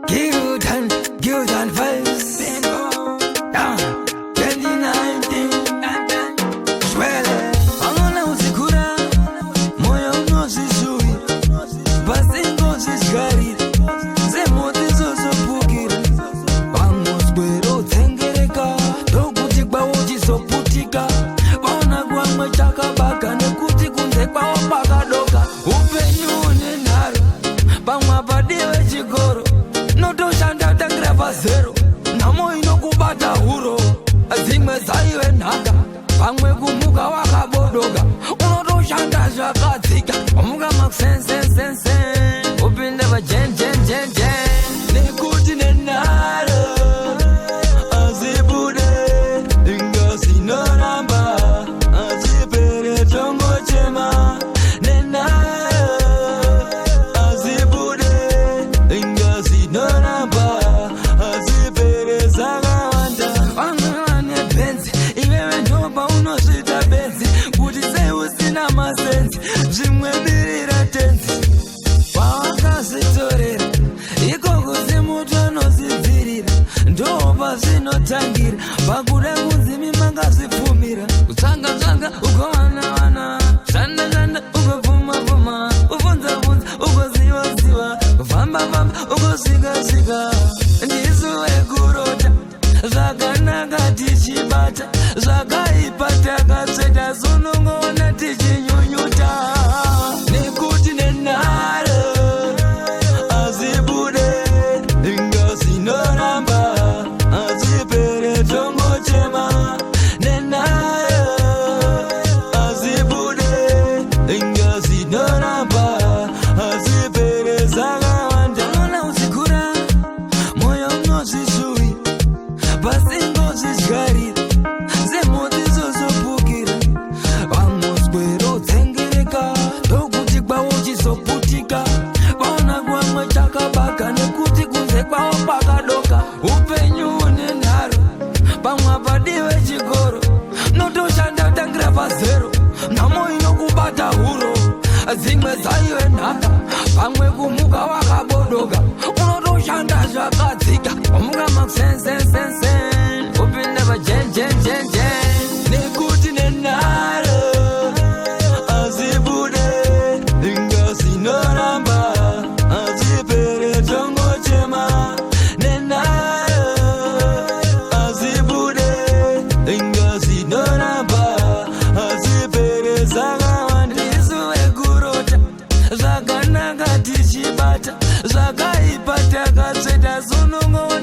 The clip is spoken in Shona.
Good and good and vibes. Yeah, 2019. Shwele. Vanoona uchikura, moyo unozvishuwi, pasingozvidyarira, semoti zozopukira. Vamoswero utsengereka, ndokuti kwawo chizoputika. Vaona kwamwe chakabaka nekuti kunze kwawo kwakadoka. Upenyu une nharo, pamwe padiwe chikoro, notoshanda tangira pazero. Nhamo inokubata huro, dzimwe dzaive nhaka, pamwe kumuka wakabodoka, unotoshanda zvakadzika. Muka makusensensensen, upinde pajen jen jen jen, nekuti nenharo azibude, ingazinoramba azipere, tongochema nenharo azibude, ingazinoramba azipere, zakawanda. Vamwe vane bhenzi, iwewe ndopa unozviita benzi, kuti sei usina masenzi? Zvimwe birira tenzi pawakazvitorera ikoko, zimuti anozvibvirira, ndo pazvinotangira pakuda kunzi mimangazvipfumira, kutsvanga tsvanga ugowana wana, shanda shanda ugobvuma bvuma, ubvunza bvunza ugoziva ziva, kufamba famba ugosvika svika. Ndisu vekurota zvakanaka tichibata zvakaipa, takatsveta sunungoona tichinyunyuta, nekuti nenharo azibude, ingazinoramba azipere, tongochema nenharo azibude, ingazinoramba azipere, zakawanda. Unoona uchikura, moyo unozvishuwi, pasingozvidyarira, semoti zozopukira. Vamoswero tsengereka, ndokuti kwawo chizoputika. Vaona kwamwe chakabaka nekuti kunze kwawo kwakadoka. Upenyu une nharo, pamwe padiwe chikoro, notoshanda tangira pazero. Nhamo inokubata huro, dzimwe dzaive nhaka, pamwe kumuka wakabodoka, unotoshanda zvakadzika. Muka makusensensensen, upinde pajen jen jen jen, nekuti nenharo azibude, ingazinoramba azipere, tongochema nenharo azibude, ingazinoramba azipere, zakawanda. Ndisu vekurota zvakanaka tichibata zvakaipa, takatsveta sunungoona.